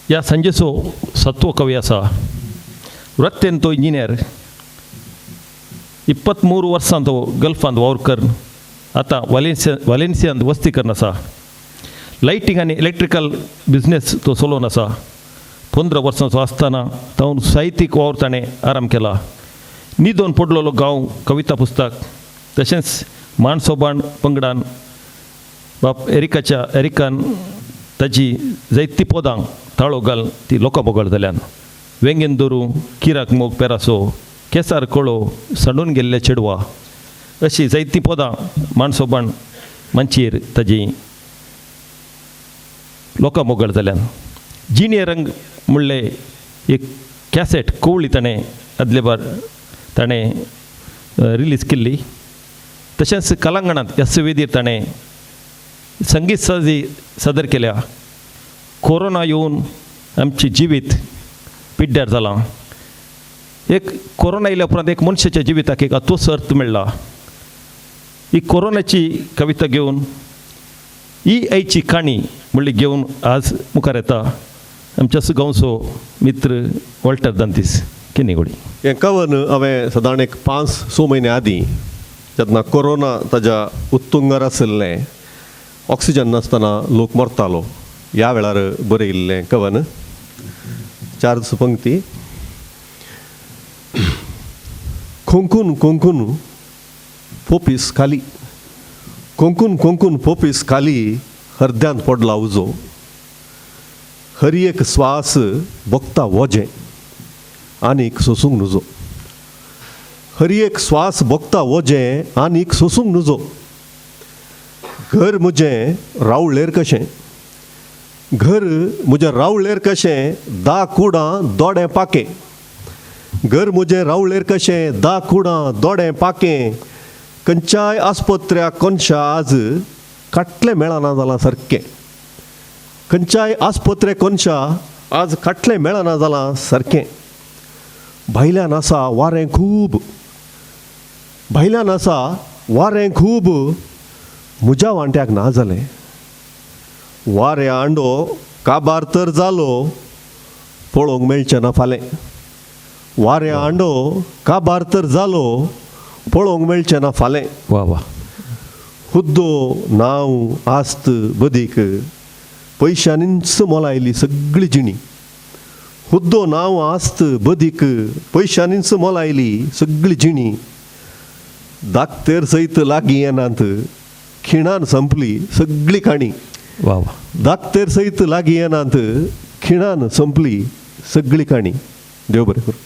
ह्या सांजेचो सत्व कवी आसा. वृत्तेन तो इंजिनियर. 23 वर्सां तो गल्फांत वावर करून आतां वालेन्सिया वालेन्सियांत वस्ती करून आसा. लायटींग आनी इलेक्ट्रिकल बिजनेस तो चलोवन आसा. 15 वर्सांचो आसतना तावन साहित्यीक वावर ताणें आराम केला. निदोन पडलेलो गांव कविता पुस्तक, तशेंच माणसोबाण पंगडान बाप एरिकाच्या एरिकान ताजी जायती पदां ताळो घाल ती लोकां बोगळ जाल्यान. वेंगेन दोरू, किराक मोग पेरासो, केसार कळो, सांडून गेल्ले चेडवा अशी जायतीं पदां माणसोबाण मांचयेर ताजी लोकां मोगळ जाल्यान. जिणे रंग म्हणले एक कॅसेट कोवळी ताणें आदले बार ताणें रिलीज केल्ली. तशेंच कलांगणांत एस वेदीर ताणें संगीत साजी सादर केल्या. कोरोना येवन आमचें जिवीत पिड्ड्यार जालां. एक कोरोना येयल्या उपरांत एक मनशाच्या जिविताक एक अतोस अर्थ मेळ्ळा. ही कोरोनाची कविता घेवन, ही आयची काणी म्हणली घेवन आज मुखार येता आमच्या गांवचो मित्र वॉल्टर दांतीस किनीगोडी. हें कवन हांवें सादारण एक 5-6 म्हयने आदीं, जेन्ना कोरोना ताज्या उत्तुंगार आशिल्लें, ऑक्सिजन नासतना लोक मरतालो, ह्या वेळार बरयिल्लें कवन. चार पंक्ती. खोंकून खोंकून पोपीस खाली, खोंकून खोंकून पोपीस खाली, हरद्यांत पडला उजो. हर एक स्वास भोगता वजें, आनीक सोसूंक नुजो. हर एक स्वास भोगता वजें, आनीक सोसूंक नुजो. घर म्हजें रावळेर कशें, घर म्हजें रावळेर कशें, 10 कुडां दोडें पाकें. घर म्हजें रावळेर कशें, 10 कुडां दोडें पाकें. खंयच्याय आस्पत्र्या कोनशा आज काटलें मेळना जालां सारकें. खंयच्याय आस्पत्रे कोनशा आज काटलें मेळना जालां सारकें. भायल्यान आसा वारें खूब, भायल्यान आसा वारें खूब, म्हज्या वांट्याक ना जालें. वाऱ्या आंडो काबार तर जालो, पळोवंक मेळचें ना फालें. वाऱ्या आंडो काबार तर जालो, पळोवंक मेळचें ना फालें. वा वा. हुद्दो नांव आस्त बदीक, पयशांनीच मोलायली सगळी जिणी. हुद्दो नांव आस्त बदीक, पयशांनीच मोलायली सगळी जिणी. दाक्तेर सयत लागीं येनात, खिणान संपली सगळी काणी. वा वा. दाक्तेर सयत लागीं येनात, खिणान संपली सगळी काणी. देव बरें करूं.